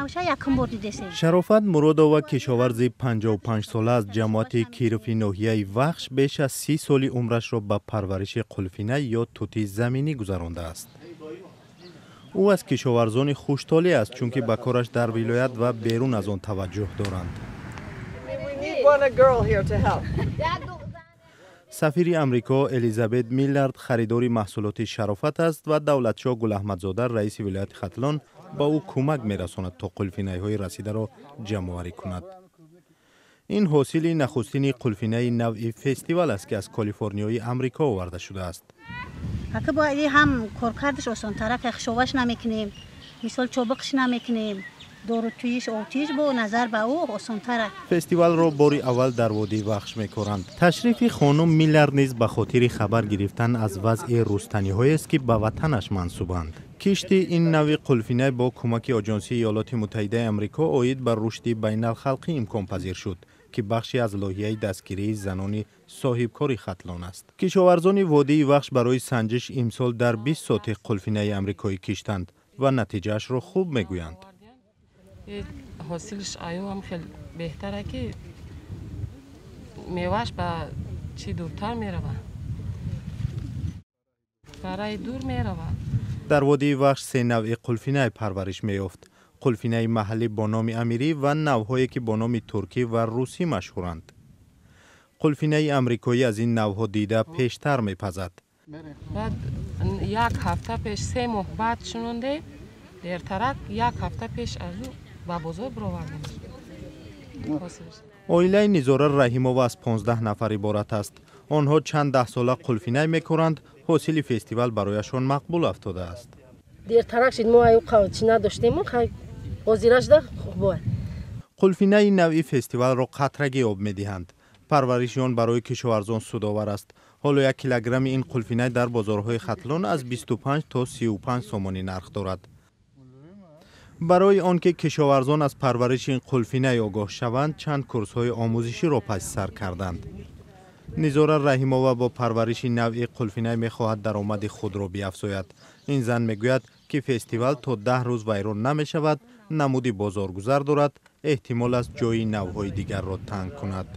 Навша якум бор дидесем. Шарофат Муродова, кишоварзи 55-сола аз ҷамоати Кирови ноҳияи Вахш, беш аз 30 соли умрашро ба парвариши қулфина ё тути заминӣ гузарондааст. Ӯ аз кишоварзони хуштолӣ аст, чунки ба кораш дар вилоят ва берун аз он таваҷҷӯҳ доранд. Сафири Амрико Элизабет Миллард харидори маҳсулоти Шарофат аст ва Давлатшоҳ Гулаҳмадзода, раиси вилояти Хатлон, ба ӯ кӯмак мерасонад, то қулфинаҳои расидаро ҷамъоварӣ кунад. Ин ҳосили нахустини қулфинаи навъи фестивал аст, ки аз Калифорнияи Амрико оварда шудааст. Ака бо ҳам коркардаш осонтара, ки хушоваш намекунем, мисол чобиқш намекунем, дорутуиш, обтуиш бо назар ба ӯ осонтара. Фестивалро бори аввал дар водии Вахш мекоранд. Ташрифи хонум Миллард низ ба хотири хабар гирифтан аз вазъи рустаниҳоест, ки ба ватанаш мансубанд. Кишти ин навъи қулфина бо кӯмаки Оҷонсии Иёлоти Муттаҳидаи Амрико оид ба рушди байналхалқӣ имконпазир шуд, ки бахше аз лоиҳаи дастгирии занони соҳибкори Хатлон аст. Кишоварзони водии Вахш барои санҷиш имсол дар 20 сотих қулфинаи амрикоӣ киштанд ва натиҷаашро хуб мегӯянд. Ҳосилш аюам хеле беҳтара, ки мевааш ба чӣ дуртар меравад, барои дур меравад. Дар водии Вахш се навъи қулфинай парвариш меёфт: қулфинаи маҳаллӣ бо номи амирӣ ва навъҳое, ки бо номи туркӣ ва русӣ машҳуранд. Қулфинаи амрикоӣ аз ин навъҳо дида пештар мепазад. Баъд як ҳафта пеш, 3 моҳ баъд шунонде, дертарак як ҳафта пеш аз ӯ ба бозор бировардем. Оилаи Низора Раҳимова аз 15 нафар иборат аст. Онҳо чанд даҳсола қулфинай мекоранд. Ҳосили фестивал барояшон мақбул афтодааст. Дертарак шид, мо аю чӣ надоштему, ҳозира шуда хуб. Қулфинаи навъи фестивалро қатрагӣ об медиҳанд. Парвариши он барои кишоварзон судовар аст. Ҳоло 1 килограмми ин қулфинай дар бозорҳои Хатлон аз 25 то 35 сомонӣ нарх дорад. Барои он ки кишоварзон аз парвариши ин қулфинай огоҳ шаванд, чанд курсҳои омӯзиширо паси сар карданд. Низора Раҳимова бо парвариши навъи қулфинай мехоҳад даромади худро биафзояд. Ин зан мегӯяд, ки фестивал то 10 рӯз вайрон намешавад, намуди бозоргузар дорад, эҳтимол аст ҷои навъҳои дигарро танг кунад.